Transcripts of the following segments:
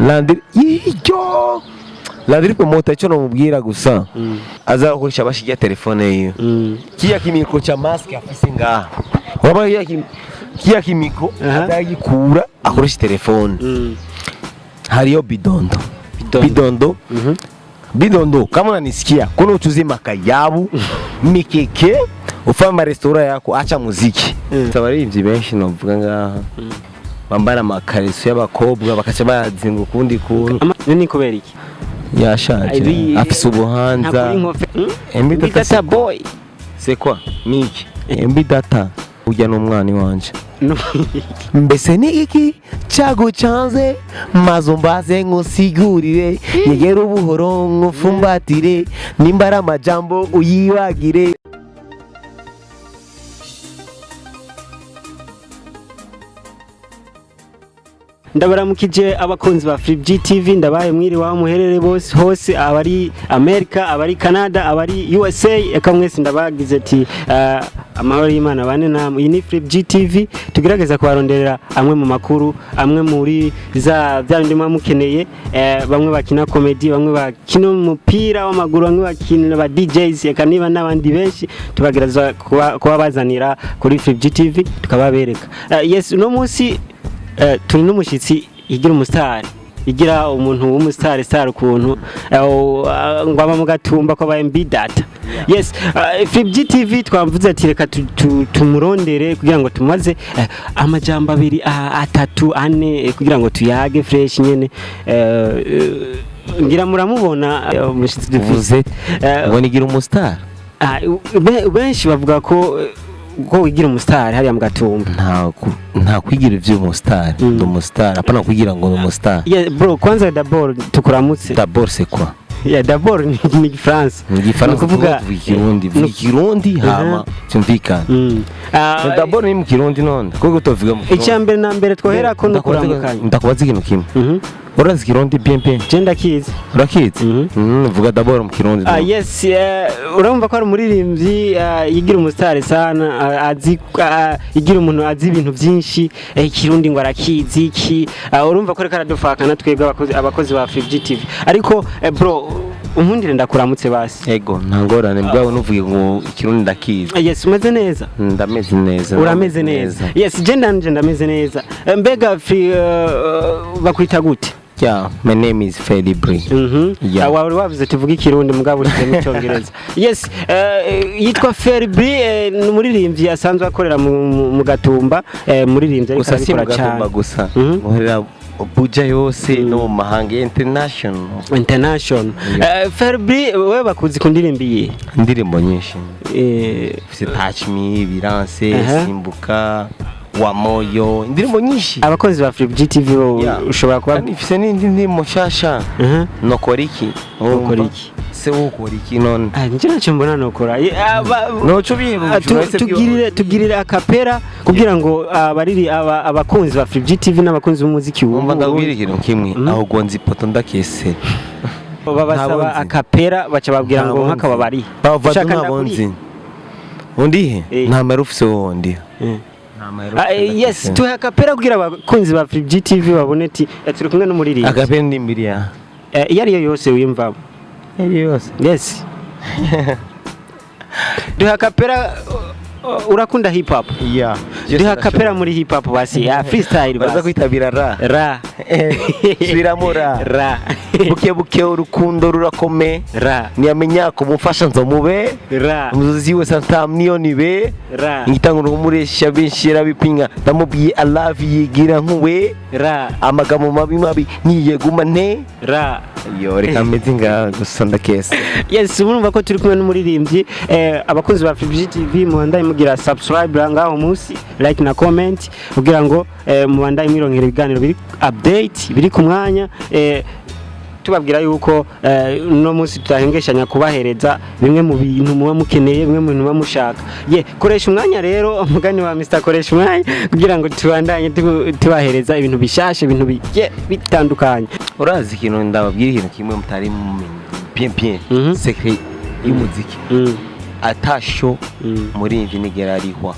Landry iyo Landry Promoter, icyo nomubwira gusa, azakoresha bashigiya telefone yiwe, kiya kimicro cha mask afise ngaha, urabona kiya kimicro, azagikura akoresha telefone. Hariyo Bidondo. Bidondo. Bidondo. Bidondo, kama unanisikia, kuna uchuzi makayabu mikeke, ufanye marestora yako, acha muziki. Abaririmbyi benshi novuga ngaha bambara amakariso y'abakobwa bakaca bayazinga ukundi kuntu. Ni kubera iki? Yashaje. Afise ubuhanza. Ntabwo uri inkofe. MB MB Data. Data boy. C'est quoi niki MB Data urya n'umwana iwanje. No. Mbese ni iki cyagucanze? Maze umbaze nkusigurire, nyegere ubuhoro nkufumbatire, nimba ari amajambo uyibagire. Ndabaramukije abakunzi ba Free GTV, ndabaye mwiri waho muherere bose hose, abari America, abari Canada, abari USA, eka mwese ndabagize ati amahoro y'Imana bane namwe. Iyi ni Free GTV, tugerageza kubaronderera amwe mu makuru, amwe muri za bya bindi muba mukeneye, bamwe bakina comedy, bamwe bakina umupira w'amaguru, bamwe bakina ba DJs, eka niba n'abandi benshi tubagerageza kuba bazanira kuri Free GTV tukababereka. Yes, uno munsi turi n'umushyitsi igira umusitari, igira umuntu w'umusitari star ukuntu ngo aba mu Gatumba ko aba MB Data. Yes, Flip TV twavuze ati reka tumurondere kugira ngo tumaze amajambo abiri, atatu, ane, kugira ngo tuyage fresh nyene. Ngira muramubona umushyitsi dufise. Uvuze ngo nigira umustar? Ah, benshi bavuga ko wigira umusitari hariya mu Gatumba. Nta kwigira ivy'umustar. Ndi umustar, apana kugira ngo ndi umustar. Yeah, bro, kwanza d'abord tukuramutse. D'abord c'est quoi? Yeah, d'abord ni Igifaransa. Mu Gifaransa. Ni ukuvuga tuvuga Ikirundi, vuga Ikirundi hama cyumvikana. Ah, D'abord ni mu Kirundi none kuko tuvuga mu Kirundi. Icya mbere na mbere twohera ko ni ukuramukanya. Ndakubaza ikintu kimwe. Urazi Ikirundi bien bien? Je ndakizi. Urakizi? Mhm. Vuga d'abord mu Kirundi. Ah, yes, urumva ko ari umuririmbyi yigira umusitari sana, azi, yigira umuntu azi ibintu byinshi, Ikirundi ngo arakizi iki, urumva ko ariko aradufakana twebwe abakozi ba Free TV. Ariko bro, unkundire ndakuramutse basi. Ego, nta ngorane, bwawe nuvuge ngo Ikirundi ndakizi. Ah, yes, umeze neza? Ndameze neza. Urameze neza? Yes, je ndanje ndameze neza. Mbega Free, bakwita gute? Yeah, my name is Freddy Brie. Yeah. Ah, wari wavuze tuvuge Ikirundi mugabo ushizemo Icyongereza. Yes, yitwa Ferbi, ni umuririmbyi asanzwe akorera mu Gatumba, muririmbyi ariko Gusa si mu arabikora Gatumba cyane. gusa, nkorera Buja yose no mu mahanga, international. International. Ferbi, wewe bakuzi ku ndirimbo iyi? Indirimbo nyinshi. Mfise Touch Me, Biranse, Simbuka, Wa Moyo, indirimbo nyinshi. Abakozi ba Free GTV bo ushobora kuba Kandi mfise n'indi ndirimbo nshasha. Nokora iki? Nokora iki? Se wokora iki none? Ah, nje ntacyo mbona nokora. Noco biheba. Ah, tugirire akapera kugira ngo abariri abakunzi ba Free GTV n'abakunzi b'umuziki Umva, w'ubu ndabwira ikintu kimwe. Aho nzi ipoto ndakese. Babasaba Ntabwo nzi. akapera baca babwira ngo nk'akaba bari Bavadu. Ushaka Ntabwo ndakuriha? nzi undihe. Nta mahera ufise wowe. Nta mahera. Ah, yes, tuhe akapera kugira abakunzi ba Free GTV babone ati turi kumwe n'umuririmbyi. Akapera ni mbiriya? Iyo ariyo yose wiyumvamo. Yari yose. Yes, duhe akapera. Urakunda hip hop? Yeah. Duhe akapera muri hip hop basi, ya freestyle. Baza Basi kwitabira ra. Ra. Subiramo ra. Ra. Buke buke urukundo rurakome. Ra. Ntiyamenya kumufasha nzomube. Ra. Umuzozi we santam niyo nibe. Ra. Ngitanga umuresha benshi yarabipinga, ndamubwiye I love you, yigira nkuwe. Ra. Amagambo mabi mabi niyeguma nte. Ra. Yo, reka meze ngaha gusa, ndakese. Yes, murumva ko turi kumwe n'umuririmbyi. Abakunzi ba Free TV, mubandaye mugira subscribe ngaho munsi, like na comment, kugira ngo mubandaye mwirongera ibiganiro biri update, biri ku mwanya. Tubabwira yuko uno munsi tutahengeshanya kubahereza bimwe mu bintu muba mukeneye, bimwe mu bintu muba mushaka. Ye koresha umwanya rero, umugani wa Mr koresha umwanya, kugira ngo tubandanye tubahereza ibintu bishasha, ibintu bigiye bitandukanye. Urazi ikintu, ndababwira ikintu kimwe mutari mumenye bien bien. Secret y'umuziki, atasho muri mvi nigera arihwa.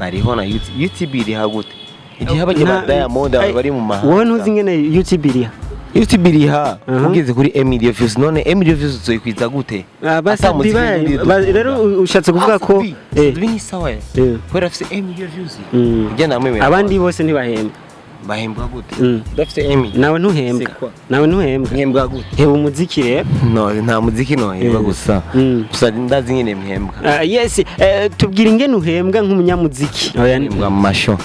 Nariho na YouTube. YouTube iriha gute? Igihe abajya ba Diamond, abantu bari mu mahanga. Wowe ntuzi ingene YouTube iriha? YouTube iriha ugeze kuri million views. None million views uzoyikwiza gute? Ah, Ata ba muziki w'uburundi dukunda. Rero ushatse kuvuga ko Sat-B ni sawa kubera afise million views. Ujya namwemera. Abandi bose ntibahembwa. Bahembwa gute? Udafise million. Nawe ntuhembwa. C'est quoi? Nawe ntuhembwa. Mpembwa gute? Heba umuziki rero. No, nta muziki nohembwa. Gusa gusa ndazi nyene mpembwa. Ah, yes, tubwira ingene uhembwa nk'umunyamuziki. Oya, Mpembwa mu mashow.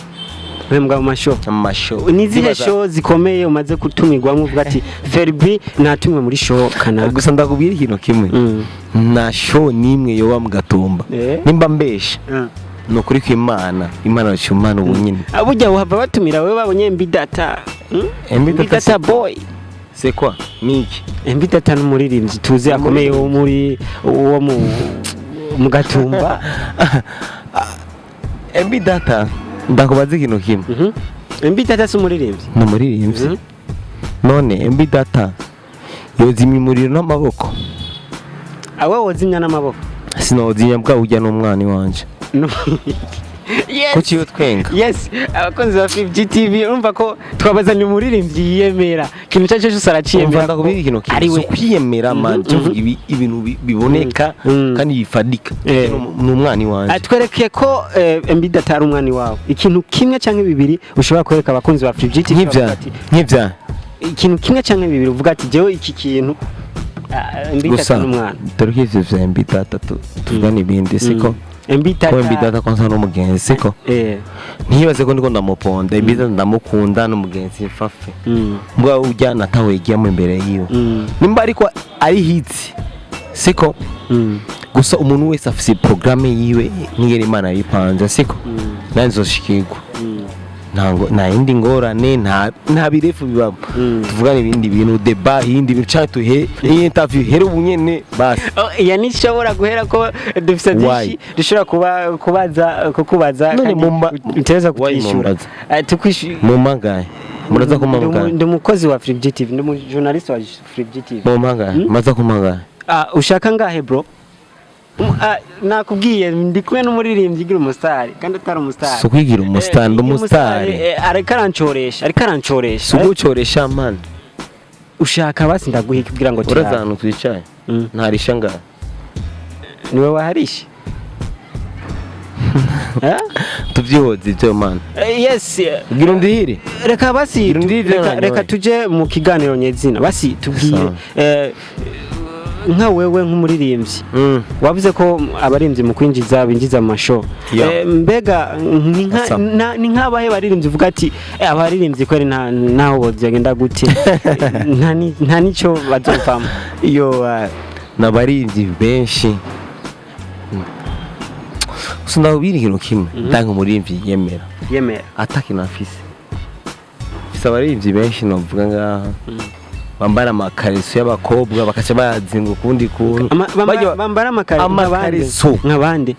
Uhembwa mu mashow? Mu mashow. Ni izihe Ndibaza- show zikomeye umaze gutumirwamo uvuga ati Ferbi natumwe muri show kanaka? Gusa ndakubwira ikintu kimwe. Nta show n'imwe yoba mu Gatumba. Nimba mbesha, ni ukuri kw'Imana, Imana yacu, Imana ubu nyine. Ah, burya uhava batumira wewe babonye MB Data. MB Data. MB Data boy. C'est quoi? Ni iki? MB Data n'umuririmbyi tuzi akomeye wo muri wo mu Gatumba. MB Data, ndakubaza ikintu kimwe. MB Data si umuririmbyi? Ni umuririmbyi. None MB Data yozimya umuriro n'amaboko? Awe wozimya n'amaboko? Sinozimya bwa ujya n'umwana iwanje. No. Yes. Kuki iyo twenga? Yes, abakunzi ba 5G TV, urumva ko twabazanye umuririmbyi yiyemera. Ikintu icyo ari cyo cyose Umva, araciyemera. ndakubwira ikintu kimwe. Ari we. Si ukwiyemera, man, tuvuga ibintu biboneka kandi bifadika. Ni umwana iwanje. Atwereke ko MB Data ari umwana iwawe. Ikintu kimwe canke bibiri ushobora kwereka abakunzi ba 5G TV, Nk'ivya bavuga ati, nk'ivya ikintu kimwe canke bibiri uvuga ati jewe iki kintu, MB Gusa Data ni umwana. Dore ko ivyo vya MB Data tuvuga n'ibindi, siko? MB Data. Ko MB Data ko nsa n'umugenzi, siko? Ntibaze ko ndiko ndamuponda. MB Data ndamukunda, n'umugenzi mfafe. Mbwa ujya natawe igiyamo imbere yiwe. Nimba ariko ari hits, siko? Gusa umuntu wese afise programme yiwe nk'ingene Imana yayipanze, siko? Nanjye nzoshikirwa. Ntango nta yindi ngorane, nta birefu bibamo. Tuvugane ibindi bintu, débat, ibindi bintu, canke tuhe iyi interview here ubu nyene basi. Oh, iya ntishobora guhera ko dufite byinshi Why? dushobora kuba kubaza kukubaza None kandi uteza why kutwishyura. mumbaza? Tukwishyura. Mumpangaye, muraza kumpamagara? Ndi umukozi wa Free TV, ndi umujournalist wa Free TV. Mumpangaye, muraza kumpamagara? Ah, ushaka ngahe, bro? Nakubwiye ndi kumwe n'umuririmbyi ugira umusitari kandi atari umusitari. Si ukwigira umusitari, ndi umusitari. Ariko arancoresha, ariko arancoresha. Si ugucoresha, man. Ushaka basi ndaguha kugira ngo Uraza tuyage. ahantu twicaye? Ntarisha ngaha. Niwe waharishe? Eh? Tuvyihoze ivyo, man. Yes. Gira undihire. Reka basi Gira undihire reka, reka nanyoye. tuje mu kiganiro nyezina, basi tubwire Sawa. Nka wewe nk'umuririmbyi, wavuze ko abaririmbyi mu kwinjiza binjiza mu mashow. Mbega ni nka- Asa. ni nk'abahe baririmbyi uvuga ati abaririmbyi kweri nta naho byagenda gute, nta nico bazovamo? Iyo n'abaririmbyi benshi. Gusa ndakubwira ikintu kimwe, ndanga umuririmbyi yemera yemera atakintu afise. Afise abaririmbyi benshi novuga ngaha bambara amakariso y'abakobwa bakaca bayazinga ukundi kuntu. Bambara amakariso? Amakariso. Nk'abandi?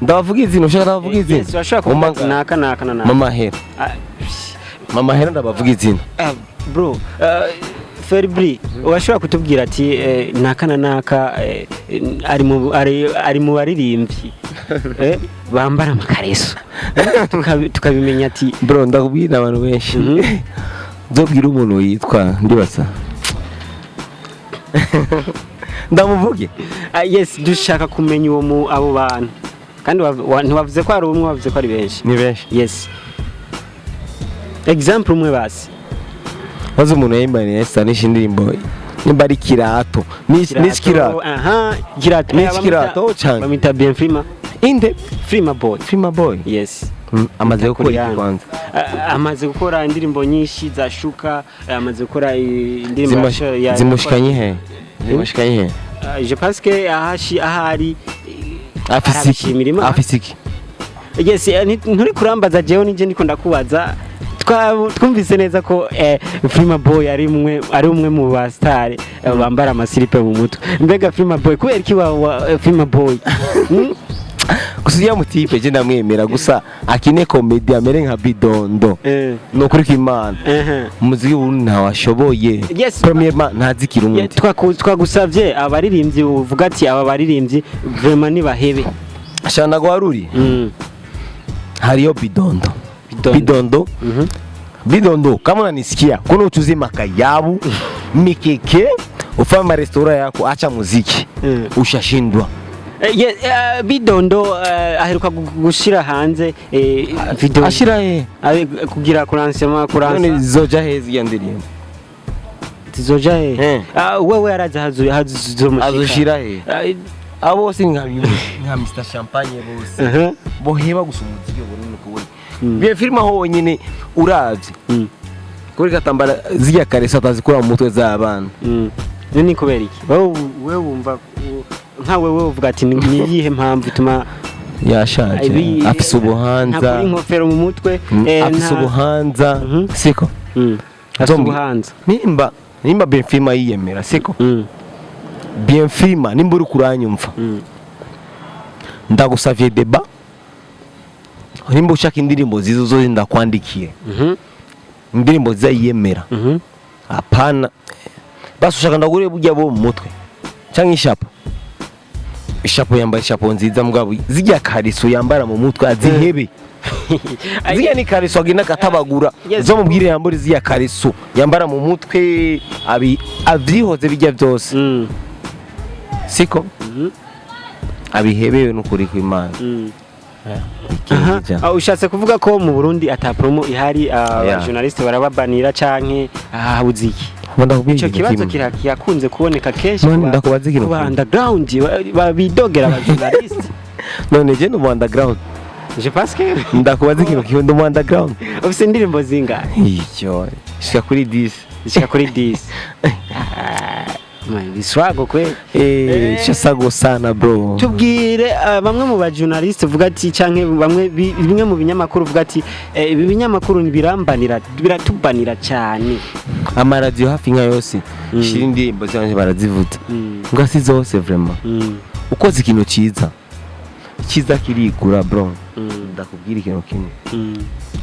Ndabavuga izina? Ushaka ndabavuga izina? Yes, urashobora kuvuga ati naka naka na naka. Mama hera. Ah, Mama hera, ndabavuga izina. Ah, bro, Feribri, urashobora kutubwira ati naka na naka ari mu baririmbyi bambara amakareso, tukabimenya ati Bro, ndakubwira abantu benshi. Nzobwira umuntu yitwa, ndibasa ndamuvuge. Ah, yes, dushaka kumenya uwo mu abo bantu kandi ntiwavuze ko ari umwe, wavuze ko ari benshi. Ni benshi. Yes, example umwe basi. Maze umuntu yahimbaniye sanisha indirimbo nimba ari kirato ni kirato. Aha, kirato. Ni kirato canke? Bamwita Bien Frima. Inde? Frima Boy. Frima Boy. Yes. Amaze gukora iki Kuriyana. kwanza? Amaze gukora indirimbo nyinshi za shuka, amaze gukora indirimbo Zimushikanye he? Zimushikanye he? Ah, je pense que ahashi ahari Afise iki? arabishimira Imana. Afise iki? Yes, nturi kurambaza jewe, nije ndiko ndakubaza. Twumvise neza ko Frima Boy ari umwe mu ba star bambara amasilipe mu mutwe. Mbega Frima Boy, kubera iki wa Frima Boy? Gusa uriya mutipe je ndamwemera, gusa akine comedy amere nka Bidondo. Ni ukuri kw'Imana, umuziki w'uburundi ntawashoboye. Yes. Premièrement, ntazi ikirundi. Twagusavye abaririmbyi uvuga ati aba baririmbyi vraiment nibahebe. Shana gwaruri. Hariyo Bidondo. Bidondo. Bidondo. Bidondo, kama unanisikia, kuna uchuzi makayabu, mikeke, ufanye marestora yako, acha muziki. Ushashindwa. Bidondo aheruka gushira hanze video. Ashira he? Kugira kuransema None kuransa. zoja hezi ya ndirimbo? Zizoja he? Eh. Ah, wewe araza hazomushika. Azoshira he? Abo bose nka Mr Champagne bose. Boheba gusa umuziki ubone kubona. Bien filime aho wonyene uravye. Kuri katambara zirya kareso atazikura mu mutwe z'abana. Ni kubera iki? Wewe wumva nka wewe uvuga ati ni iyihe mpamvu ituma Yashaje. Afise ubuhanza. Ntakura inkofero mu mutwe. Afise ubuhanza. Siko. Afise ubuhanza. Nimba Benfima yiyemera, siko. Bienfima, nimba uri kuranyumva, ndagusavye deba, nimba ushaka indirimbo nziza uzoze ndakwandikiye indirimbo nziza yiyemera. Hapana, basi ushaka ndagure burya bo mu mutwe canke ishapo, ishapo yambaye ishapo nziza, mugabo zirya kariso yambara mu mutwe azihebe. Zirya ni kariso agenda akatabagura. Uzomubwire yambure zirya kariso yambara mu mutwe, abi avyihoze bijya byose. Siko. Abihebewe n'ukuri kw'Imana. Ikindi Aha, ushatse kuvuga ko mu Burundi ata promo ihari, Yeah. journaliste barababanira canke habuze iki? Ndakubwira Ico ikintu kibazo kimwe. kirakunze kuboneka kenshi None ndakubaza ikintu kuba kimwe. underground bidogera aba journaliste. None je ndi mu underground? Je pense que Ndakubaza ikintu kimwe, ndi mu underground? Ufise indirimbo zingahe? Icyo shika kuri 10. Zishika kuri 10. Ah, man, biswago kwe. Eh, chasago sana bro. Tubwire bamwe mu ba journaliste uvuga ati canke bamwe bimwe mu binyamakuru uvuga ati ibi binyamakuru birambanira, biratubanira cyane. Amaradiyo hafi nka yose shira indirimbo zanje barazivuza. Mbwa si zose vraiment. Ukoze ikintu cyiza, icyiza kirigura bro. Ndakubwira ikintu kimwe,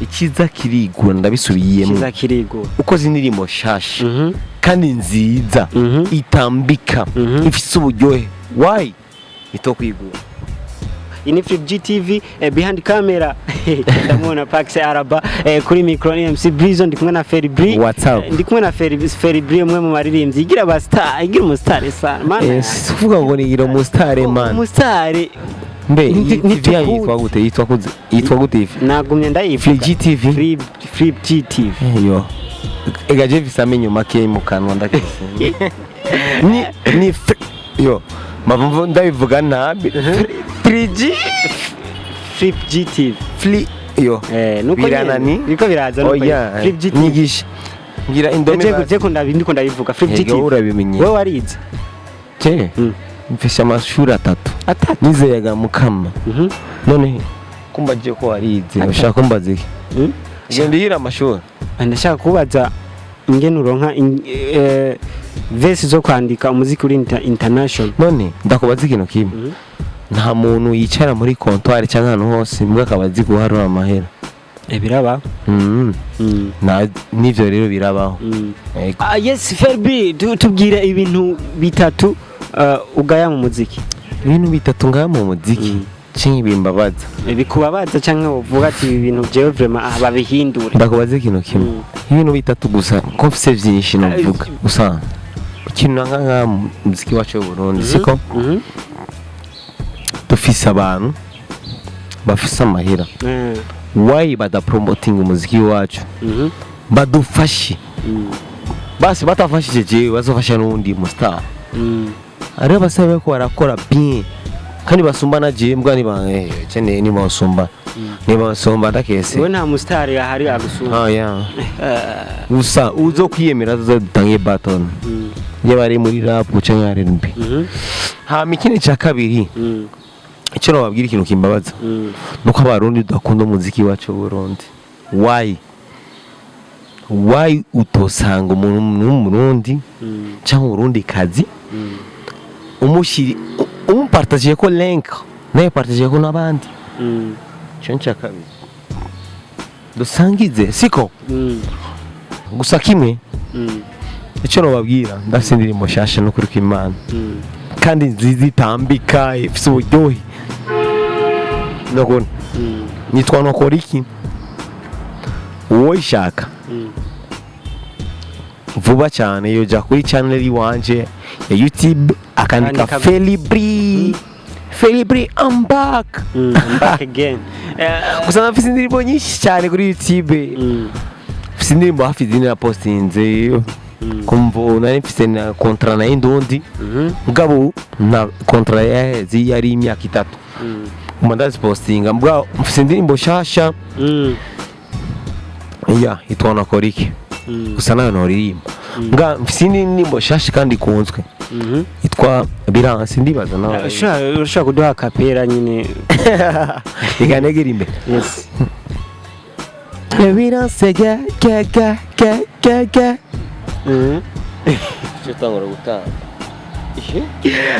icyiza kirigura, ndabisubiyemo. Kiza kirigo. Ukoze indirimbo shasha kandi nziza, itambika, ifise uburyohe, why itokwigura? Iyi ni Flip GTV, behind camera ndamubona Pax Araba, kuri micro ni MC Brizo, ndi kumwe na Ferry Bri. What's up? Ndi kumwe na Ferry Bri, umwe mu baririmbyi igira aba star, igira umu star sana man. Si kuvuga ngo nigira umusitare man. Umustar. Mbe iyi TV yanyu yitwa gute? Yitwa gute? Yitwa gute ifi? Nagumye ndayivuga. Free GTV. Flip GTV. Yo ega je mfise amenyo make mu kanwa, ndakese ni yo mpamvu ndabivuga nabi, 3G. Flip GTV. Fli yo. Nuko Biranani? nyene, biriko biraza nuko Oya. nyene. Flip GTV. Nyigisha ngira indome. Je je ko ndiko ndabivuga Flip Ego, GTV. urabimenye. Wewe warize? Je mfise amashuri atatu. Atatu. Nizeyaga mukama. None kumba je ko warize, ushaka kumbaza iki? Je ndihira amashuri. Ndashaka kubaza ingene uronka verse zo kwandika umuziki uri international. None ndakubaza ikintu kimwe, nta muntu yicara muri comptoir cyangwa ahantu hose mbwa akaba azi guharura amahera? Biraba. N'ivyo rero birabaho. Ego. Ah, yes, Ferbi, tubwire ibintu bitatu ugaya mu muziki. Ibintu bitatu ngaha mu muziki canke bimbabaza? Bikubabaza canke uvuga ati ibi bintu jewe vraiment ah babihindure. Ndakubaza ikintu kimwe, ibintu bitatu gusa ko mfise vyinshi novuga, gusa ikintu nanga ngaha mu muziki wacu w'Uburundi, siko? Dufise abantu bafise amahera, why badapromotinga umuziki wacu? Badufashe. Basi batafashije jewe, bazofasha n'uwundi mu star. Hariho abasore bariko barakora bien kandi basumba na jewe, mbwa niba cene niba basumba ndakese. Wewe nta mustar ahari agusumba? Ah yeah, gusa uzo kwiyemera dutangiye battle, yaba ari muri rap canke R&B. Hama ikindi ca kabiri, icyo nababwira, ikintu kimbabaza, nuko Abarundi tudakunda umuziki wacu w'Uburundi. Why utosanga umuntu w'Umurundi cyangwa Umurundi kazi umushyiri umupartagiye ko link, nawe partagiye ko n'abandi? Icyo ni icya kabiri, dusangize, siko? Gusa kimwe, icyo nababwira, ndafite indirimbo nshasha n'ukuri kw'Imana, kandi nziza, itambika, ifite uburyohe. Nokona nitwa nokora iki. Uwoyishaka vuba cyane yoja kuri channel iwanje ya YouTube akandika Felibri, Felibri I'm back. I'm back again. Gusa ndafise indirimbo nyinshi cyane kuri YouTube. Mfise indirimbo hafi zine napostinze kumvo nari mfise na contrat na y'indundi, mugabo na contrat yaheze yari imyaka 3. Nguma ndazipostinga, mugabo mfise indirimbo shasha ya itwa Nakoriki. Gusa nayo ntoririmba, mbwa mfise indi ndirimbo shasha kandi ikunzwe itwa Biransi, ndibaza nawe. Ushobora kuduha kapera nyine? Reka negere imbere. Yes. Biranse ga ga ga ga ga ga. Utangura gutanga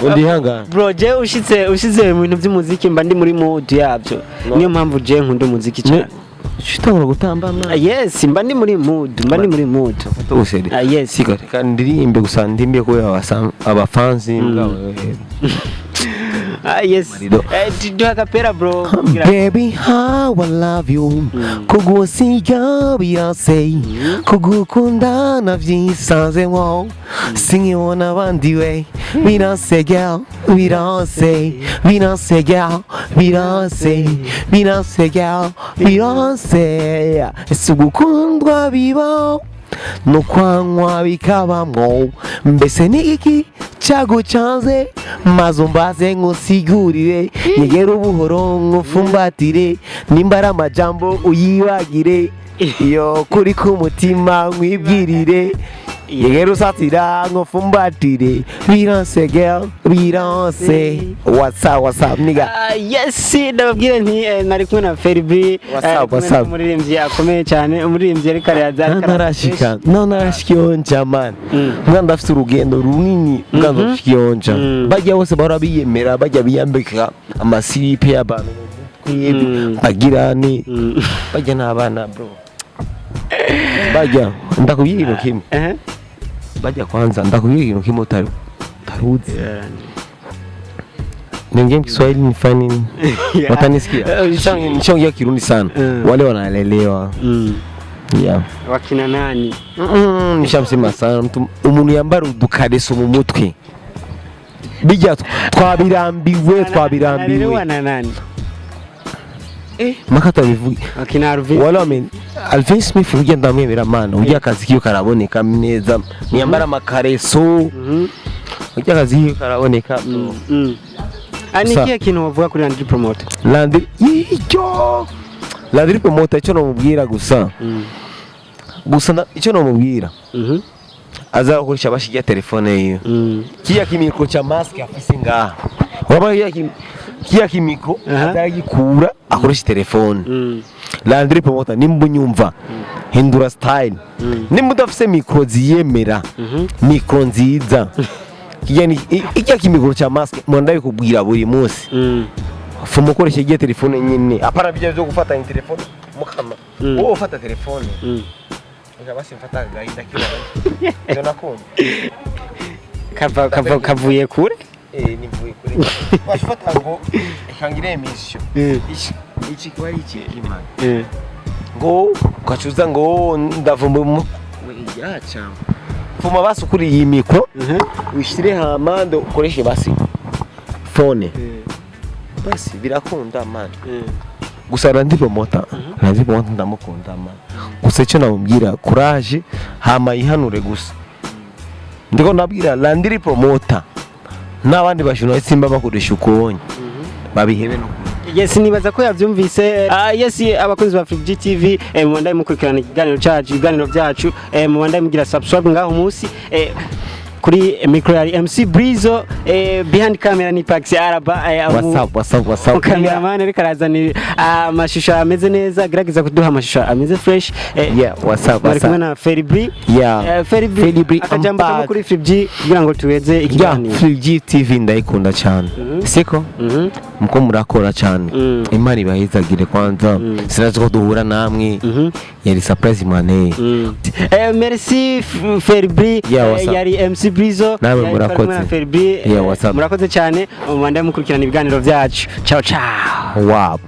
undi ihangana. Bro, je ushitse mu bintu by'umuziki mba ndi muri mood yabyo. Niyo mpamvu je nkunda umuziki cyane. Utangura gutamba mwana. Yes, mba ndi muri mood, mba ndi muri mood. Useri. Ah, yes. Siko reka ndirimbe gusa, ndimbe kubera abafansi mugabo. Ah, yes. Marido. Duha kapera, bro. Baby, how I love you. Kugusiga biranse, kugukunda navyisanzemwo, sinkibona abandi we. Biranse girl, biranse, biranse girl, biranse, biranse girl, biranse. Ese ugukundwa bibaho no kwanywa bikabamwo? Mbese ni iki cyagucanze? Maze umbaze nkusigurire, nyegere ubuhoro nkufumbatire, nimba ari amajambo uyibagire, iyo kuri k'umutima nkwibwirire, nyegere usatira nkufumbatire. Biranse girl, biranse. What's up, what's up, nigga? Ah, yes, ndababwira nti nari kumwe na Ferbi. What's up, what's up? Umuririmbyi akomeye cyane, umuririmbyi ariko araza, ariko Ntarashika no narashika iyonja man. Mbwa ndafite urugendo runini, mbwa ndashika iyonja. Bajya bose bahora biyemera, bajya biyambika amasilipe y'abantu mu mutwe, bagira ni bajya n'abana bro. Bajya ndakubwira ikintu kimwe. Bajya kwanza ndakubwira ikintu kimwe utari utaruzi. Niongee Kiswahili nifanye nini? Watanisikia? Nishaongea Kirundi sana. Wale wanalelewa. Yeah. Wakina nani? Nishamsema sana mtu umuntu yambara udukareso mu mutwe, bijya twabirambiwe, twabirambiwe. Analelewa na nani? Maka tabivuge. Wakina Alvin. Wala wame Alvin Smith ujya ndamwemera mana, ujya akazi kiyo karaboneka neza, niyambara amakareso. Ujya akazi kiyo karaboneka. Ah, ni Gusa- ikihe kintu wavuga kuri Landry Promoter? Landry icyo Landry Promoter icyo namubwira gusa, gusa icyo namubwira, azakoresha bashigiya telefone yiwe, kiya kimicro cha mask afise ngaha, urabona kiya kimicro, azagikura akoresha telefone. Landry Promoter, nimba unyumva, hindura style. Nimba udafise micro ziyemera, micro nziza, kiya ni ikiya kimicro cha mask mwanda bikubwira buri munsi. Fuma ukoresha igiye telefone nyine, apana bijya byo gufatanya telefone mukama. Wowe ufata telefone. Reka basi mfata agahinda kiwanje, ivyo nakunda. Kava kavuye kure. Eh, nivuye kure, bashifata ngo ikangire emission. Iki kiba ari iki imana ngo ugacuza ngo ndavumba mu yaca fuma basi kuri iyi micro, wishire hamande ukoreshe basi phone, basi birakunda man. Gusa Landry Promoter, Landry Promoter ndamukunda man. Gusa icyo namubwira, courage, hama yihanure. Gusa ndiko ndabwira Landry Promoter n'abandi bajournaliste simba bakoresha ukonye babihebe no Yes, nibaza ko yabyumvise. Ah, yes, abakunzi ba Free TV, mubandaye mukurikirana ikiganiro cyacu, ibiganiro byacu, mubandaye mugira subscribe ngaho munsi. Kuri micro yari MC Brizo, behind camera ni Pax Araba. What's up, what's up, what's up? Cameraman ariko arazana amashusho ameze neza, agerageza kuduha amashusho ameze fresh. Yeah, what's up, Bari what's kumwe up? na Feribri. Yeah. Feribri, Feribri, akajambo I'm kamwe back. kuri Free kugira ngo tuweze ikiganiro. Free TV ndayikunda cyane, siko? Muko murakora cyane. Imana ibahezagire. Kwanza sinazi ko duhura namwe, yari surprise mwaneye. Merci Feribri. Yeah, what's up? Yari MC Brizo. Nawe Yari murakoze. kumwe na Feribri. Yeah, what's up? Murakoze cyane, mubandanye mukurikirana ibiganiro byacu. Ciao ciao. Wap.